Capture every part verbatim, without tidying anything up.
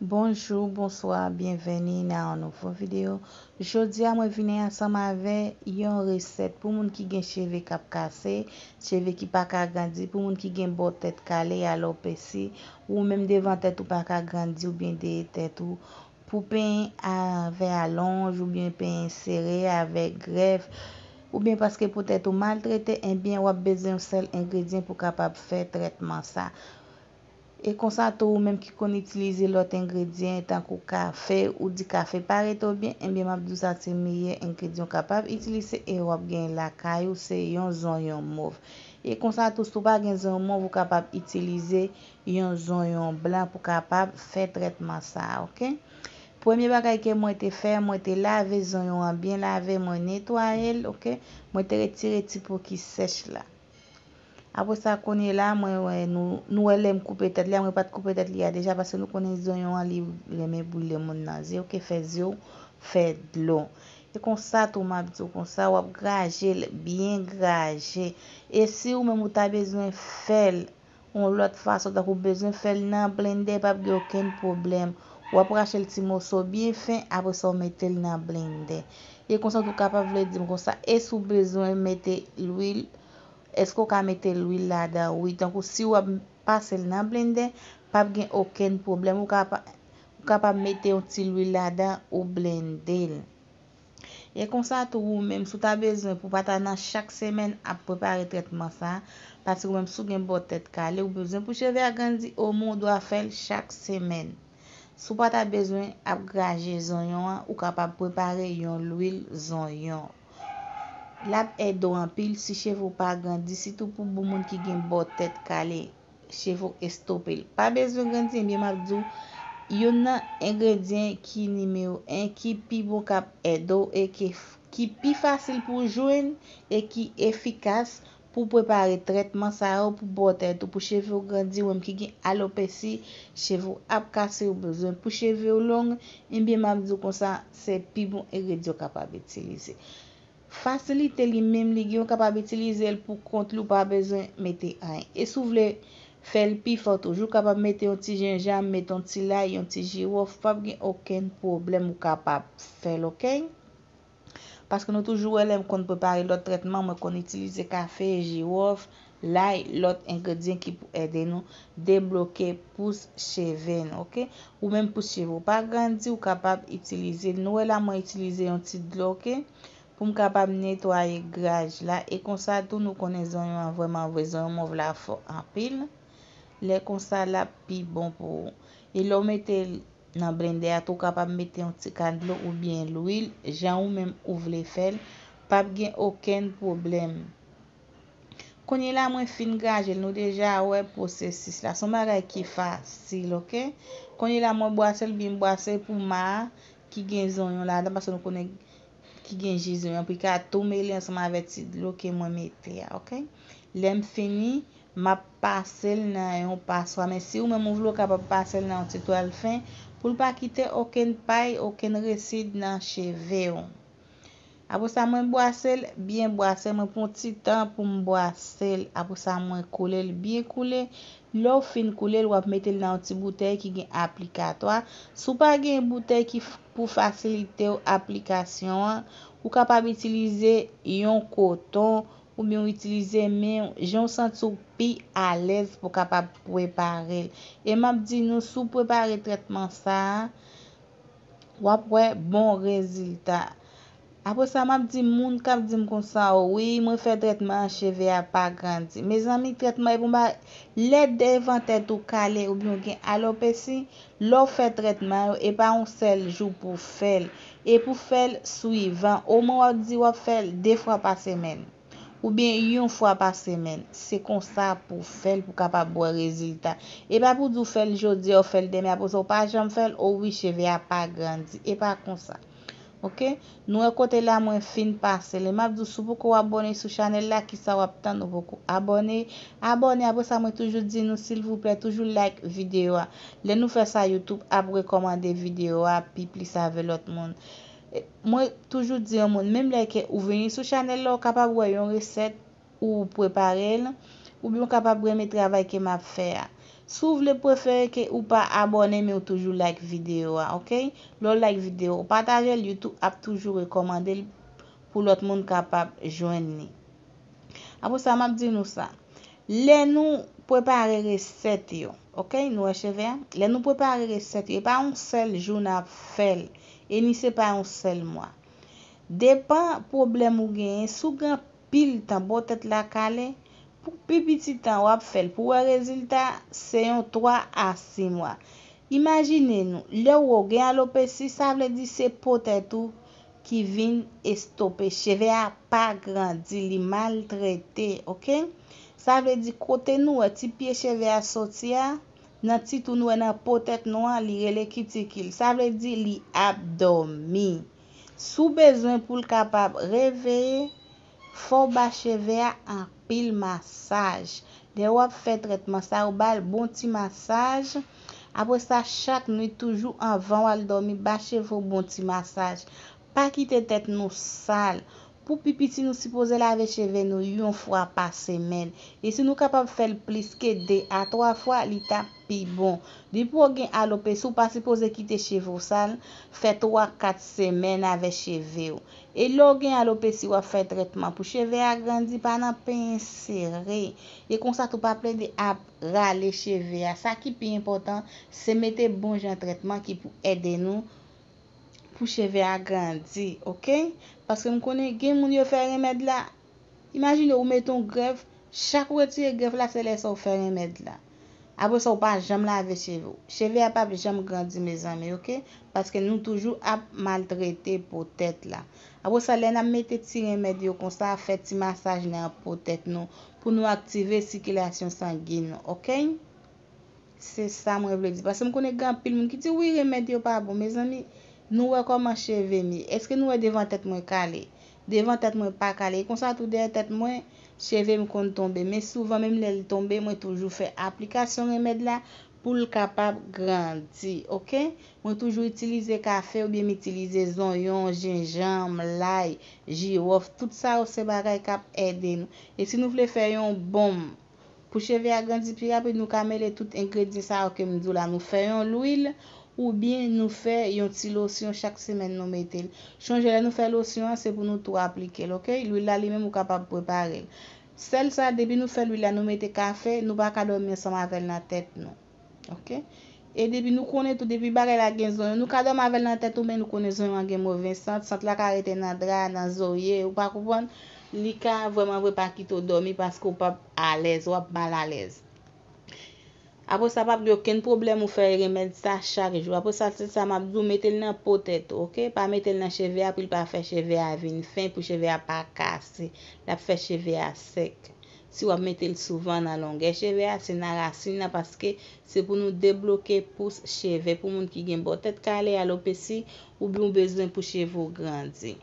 Bonjou, bonswa, byenveni nan yon nouvo videyo. Jodi a mwen vini ansanm avè yon resèt pou moun ki gen cheve k ap kase, cheve ki pa ka grandi, pou moun ki gen bò tèt kale, alopesi, ou menm devan tèt ou pa ka grandi oubyen dèyè tèt ou, pou penyen avè alonj oubyen penyen sere avè grèf, oubyen paske po tèt ou maltrete, ebyen w ap bezwen yon sèl engredyan pou kapab fè trètman sa. E konsa tou, ou menm ki konn itilize lòt engredyan tankou kafe, ou di kafe pa rete w byen, ebyen m ap di w sa se meyè engredyan w kapab itilize e w ap gen lakay ou, se yon zonyon mov. E konsa tou, si w pa gen zonyon mov, ou kapab itilize yon zonyon blan pou kapab fè trètman sa a, oke? Premye bagay ke mwen te fè, mwen te lave zonyon an byen lave, mwen netwaye l, oke? Mwen te retire ti po ki sèch la. Apre sa, kounye la, mwen wè nou, nou wè lè m koupe tèt li a, mwen pa t koupe tèt li a deja, paske nou konnen zonyon an, li renmen brile moun nan zye, oke, fè zye w fè dlo. E konsa tou, m ap di w konsa, w ap graje l, byen graje. E si ou menm ou ta bezwen fè l yon lòt fason, tankou w bezwen fè l nan blendè, p ap gen okenn pwoblèm. W ap rache l ti moso byen fen, apre sa w mete l nan blendè. E konsa tou kapab vle di m konsa, e si w bezwen mete lwil, èske w ka mete lwil ladan? Wi, tankou si w ap pase l nan blendè, p ap gen okenn pwoblèm. Ou ka pa, ou kapab mete yon ti lwil ladan ou blende l. E konsa tou ou menm, si w ta bezwen pou w pa ta nan chak semèn ap prepare trètman sa, paske ou menm si w gen bò tèt kale, ou bezwen pou cheve a grandi, omwen ou dwa fè l chak semèn. Si w pa ta bezwen ap graje zonyon an, ou kapab prepare yon lwil zonyon. L ap ede w anpil si cheve w pa grandi, sitou pou bon moun ki gen bò tèt kale, cheve w estope l. Pa bezwen grandi, ebyen m ap di w, youn nan engredyan ki nimewo en, ki pi bon k ap ede w e ki, ki pi fasil pou w jwenn e ki efikas pou prepare trètman sa yo pou bò tèt ou, pou cheve w grandi, ou menm ki gen alopesi, cheve w ap kase, ou bezwen pou cheve w long, ebyen m ap di w konsa, se pi bon engredyan w kapab itilize. Fasilite li menm li gen, ou kapab itilize l pou kont li, ou pa bezwen mete anyen. E si w vle fè l pi fò toujou, ou kapab mete yon ti jenjanm, mete yon ti lay, yon ti jiwòf, p ap gen okenn pwoblèm, ou kapab fè l, oke? Paske nou toujou wè lè m konn prepare lòt trètman, mwen konn itilize kafe, jiwòf, lay, lòt engredyan ki pou ede nou debloke pous cheve nou, oke? Ou menm pous cheve w pa grandi, ou kapab itilize l. Nou wè la mwen itilize yon ti dlo, oke? Pou m kapab netwaye graj la. E konsa tou nou konnen zonyon an vrèman vre, zonyon mov la fò anpil. Lè konsa l ap pi bon pou ou. E lè w mete l nan blendè a tou, ou kapab mete yon ti kal dlo oubyen lwil, jan ou menm ou vle fè l, p ap gen okenn pwoblèm. Kounye la mwen fin graje l, nou deja wè pwosesis la. Se yon bagay ki fasil, oke? Kounye la mwen bwase l, byen bwase pou ma a ki gen zonyon ladan, paske nou konnen ki gen ji zonyon, pou l ka tou mele ansanm avè ti dlo ke mwen mete a, oke? Lè m fini, m ap pase l nan yon paswa, men si ou menm ou vle, ou kapab pase l nan yon ti twal fen pou l pa kite okenn pay, okenn resid nan cheve w. Apre sa, mwen bwase l, byen bwase, mwen pran ti tan pou m bwase l. Apre sa, mwen koule l, byen koule. Lè w fin koule l, w ap mete l nan yon ti boutèy ki gen aplikatwa. Si w pa gen boutèy ki f-, pou fasilite w aplikasyon an, ou kapab itilize yon koton oubyen w itilize men w, jan w santi w pi alèz pou w kapab prepare l. E m ap di nou, si w prepare trètman sa a, w ap wè bon rezilta. Apre sa, m ap di moun k ap di m konsa, "Wi, mwen fè trètman an, cheve a pa grandi." Mezanmi, trètman e pou ba lè devan tèt ou kale oubyen w gen alopesi, lè w fè trètman yo, e pa yon sèl jou pou w fè l. E pou w fè l swivan, omwen w ap di w ap fè l de fwa pa semèn. Oubyen yon fwa pa semèn. Se konsa pou w fè l pou w kapab wè rezilta. E pa pou di w fè l jodi a, w fè l demen, apre sa w pa janm fè l, o wi, cheve a pa grandi. E pa konsa. Oke? Nou wè kote la mwen fin pase l. E m ap di w, si w poko abòne sou chanèl la, kisa w ap tann? Ou poko abòne? Abòne, apre sa mwen toujou di nou, silvouplè, toujou like videyo a. Lè nou fè sa, YouTube ap rekòmande videyo a pi plis avè lòt moun. E, mwen toujou di yon moun, menm lè ke ou vini sou chanèl la, ou kapab wè yon resèt, ou prepare l, oubyen w kapab renmen travay ke m ap fè a. Si w vle prefere ke ou pa abòne, men ou toujou like videyo a, oke? Lè w like videyo, ou pataje l, YouTube ap toujou rekòmande l pou lòt moun kapab jwenn li. Apre sa, m ap di nou sa. Lè nou prepare resèt yo, oke? Nou wè cheve a? Lè nou prepare resèt yo, e pa yon sèl jou n ap fè l, e ni se pa yon sèl mwa. Depan pwoblèm ou genyen, si w gen anpil tan, bò tèt la kale, pou pi piti tan w ap fè l, pou w wè rezilta, se yon twa a sis mwa. Imajine nou, lè w wè w gen alopesi, sa vle di se po tèt ou ki vin estope. Cheve a pa grandi, li maltrete, oke? Sa vle di kote nou wè ti pye cheve a soti a, nan tit ou nou wè nan po tèt nou an, li rele kitikil. Sa vle di li ap dòmi. Si w bezwen pou l kapab reveye, fò w ba cheve a anpil masaj. Lè w ap fè trètman sa, ou ba l bon ti masaj. Apre sa, chak nwit, toujou anvan w al dòmi, ba cheve w bon ti masaj. Pa kite tèt nou sal. Pou pi piti, nou sipoze lave cheve nou yon fwa pa semèn. E si nou kapab fè l plis ke de a twa fwa, li t ap pi bon. Depi w gen alopesi, ou pa sipoze kite cheve w sal, fè twa kat semèn avèk cheve w. E lè w gen alopesi, w ap fè trètman pou cheve a grandi, pa nan penyen sere. E konsa tou, pa plede ap rale cheve a. Sa ki pi enpòtan, se mete bon jan trètman ki pou ede nou pou cheve a grandi, oke? Paske m konnen gen moun yo fè renmèd la, imajine ou mete yon grèf, chak ou retire grèf la, se lè sa ou fè renmèd la. Apre sa, ou pa janm lave cheve w. Cheve a p ap janm grandi, mezanmi, oke? Paske nou toujou ap maltrete po tèt la. Apre sa, lè n ap mete ti renmèd yo konsa, fè ti masaj nan po tèt nou pou nou aktive sikilasyon sangin nou, oke? Se sa mwen vle di. Paske m konnen gen anpil moun ki di, "Wi, renmèd yo pa bon." Mezanmi, nou wè kòman cheve m ye. Èske nou wè devan tèt mwen kale? Devan tèt mwen pa kale. E konsa tou dèyè tèt mwen, cheve m konn tonbe. Men souvan, menm lè l tonbe, mwen toujou fè aplikasyon renmèd la pou l kapab grandi, oke? Mwen toujou itilize kafe oubyen m itilize zonyon, jenjanm, lay, jiwòf. Tout sa yo se bagay k ap ede nou. E si nou vle fè yon bonm pou cheve a grandi pi rapid, nou ka mele tout engredyan sa yo ke m di w la. Nou fè yon lwil oubyen nou fè yon ti losyon chak semèn nou mete l. Chonje lè nou fè losyon an, se pou nou tou aplike l, oke? Lwil la li menm ou kapab prepare l. Sèl sa, depi nou fè lwil la, nou mete kafe, nou pa ka dòmi ansanm avè l nan tèt nou. Oke? E depi nou konnen tou, depi bagay la gen zonyon, nou ka dòmi avè l nan tèt ou, men nou konnen zonyon an gen move sant, sant la ka rete nan dra, nan zorye, ou pa konprann? Li ka vrèman vre pa kite w dòmi paske w p ap alèz, w ap malalèz. Apre sa, p ap gen okenn pwoblèm ou fè renmèd sa chak jou. Apre sa, se sa m ap di w, mete l nan po tèt ou, oke? Pa mete l nan cheve a pou l pa fè cheve a vin fen, pou cheve a pa kase. L ap fè cheve a sèk. Si w ap mete l souvan nan longè cheve a, se nan rasin nan, paske se pou nou debloke pous cheve pou moun ki gen bò tèt kale, alopesi, oubyen w bezwen pou cheve w grandi.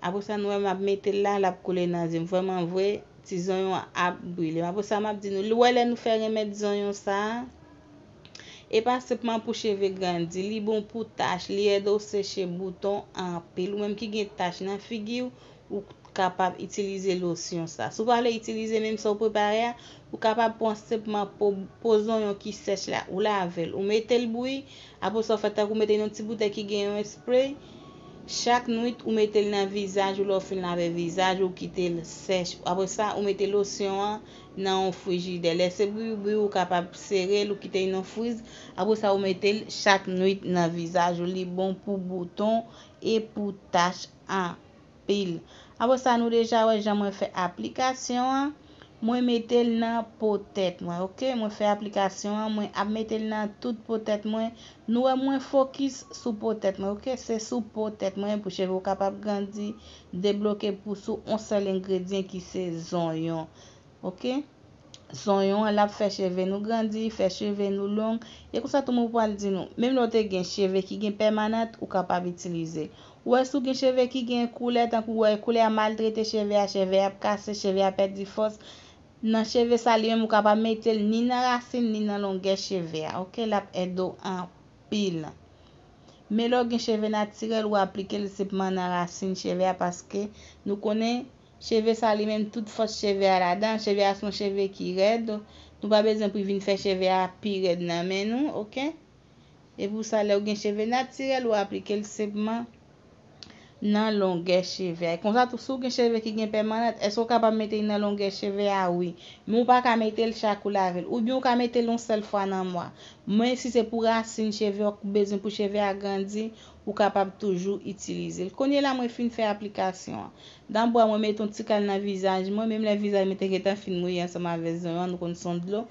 Apre sa, nou wè m ap mete l la, l ap koule nan zye m. Vrèman vre, ti zonyon an ap brile m. Apre sa, m ap di nou, ou wè lè nou fè renmèd zonyon sa a, e pa senpman pou cheve grandi, li bon pou tach, li ede w seche bouton anpil. Ou menm ki gen tach nan figi w, ou kapab itilize losyon sa. Si w pa vle itilize menm sa w prepare a, ou kapab pran senpman po, po zonyon ki sèch la, ou lave l, ou mete l bouyi, apre sa w fè tankou w mete nan yon ti boutèy ki gen yon espre. Chak nwit, ou mete l nan vizaj ou, lè w fin lave vizaj ou, ou kite l sèch. Apre sa, ou mete losyon an nan yon frijidè. Lè se bouyi ou bouyi, ou kapab sere l, ou kite l nan friz. Apre sa, ou mete l chak nwit nan vizaj ou. Li bon pou bouton e pou tach an pil. Apre sa, nou deja wè jan mwen fè aplikasyon an. Mwen mete l nan po tèt mwen, oke? Mwen fè aplikasyon an, mwen ap mete l nan tout po tèt mwen. Nou wè mwen fokis sou po tèt mwen, oke? Se sou po tèt mwen pou cheve w kapab grandi, debloke pous ou, yon sèl engredyan ki se zonyon, oke? Zonyon an, l ap fè cheve nou grandi, fè cheve nou long. E konsa tou mwen pral di nou, menm lè w te gen cheve ki gen pèmanant, ou kapab itilize l. Ou wè si w gen cheve ki gen koulè, tankou w wè koulè a maltrete cheve a, cheve a ap kase, cheve a pèdi fòs. Nan cheve sa li menm, ou kapab mete l ni nan rasin, ni nan longè cheve a, oke? L ap ede w anpil. Men lè w gen cheve natirèl, ou aplike l senpman nan rasin cheve a, paske nou konnen cheve sa li menm, tout fòs cheve a ladan. Cheve a se yon cheve ki rèd, Nou pa bezwen pou vin fè cheve a pi rèd nan men nou, oke? E pou sa, lè w gen cheve natirèl, ou aplike l senpman nan longè cheve a. Konsa tou, si w gen cheve ki gen pèmanant, èske w kapab mete l nan longè cheve a? Wi. Men w pa ka mete l chak ou lave l. Oubyen w ka mete l yon sèl fwa nan mwa. Men si se pou rasin cheve w, ou bezwen pou cheve a grandi, ou kapab toujou itilize l. Kounye la, mwen fin fè aplikasyon an. Dabò, mwen mete yon ti kal nan vizaj mwen, menm lè vizaj mwen te gentan fin mouye ansanm avèk zonyon an, nou konn se yon dlo.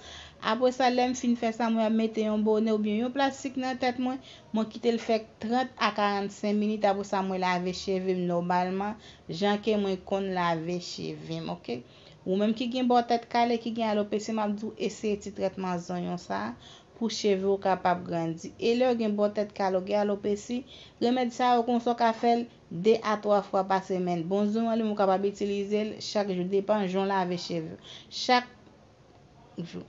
Apre sa, lè m fin fè sa, mwen ap mete yon bonè oubyen yon plastik nan tèt mwen, mwen kite l fè trant a karannsenk minit, apre sa, mwen lave cheve m nòmalman, jan ke mwen konn lave cheve m, oke? Ou menm ki gen bò tèt kale, ki gen alopesi, m ap di w eseye ti trètman zonyon sa a pou cheve w kapab grandi. E lè w gen bò tèt kale, w gen alopesi, remèd sa yo konsa w ka fè l de a twa fwa pa semèn. Bon zonyon li menm ou kapab itilize l chak jou, depan jan w lave cheve w. Chak jou.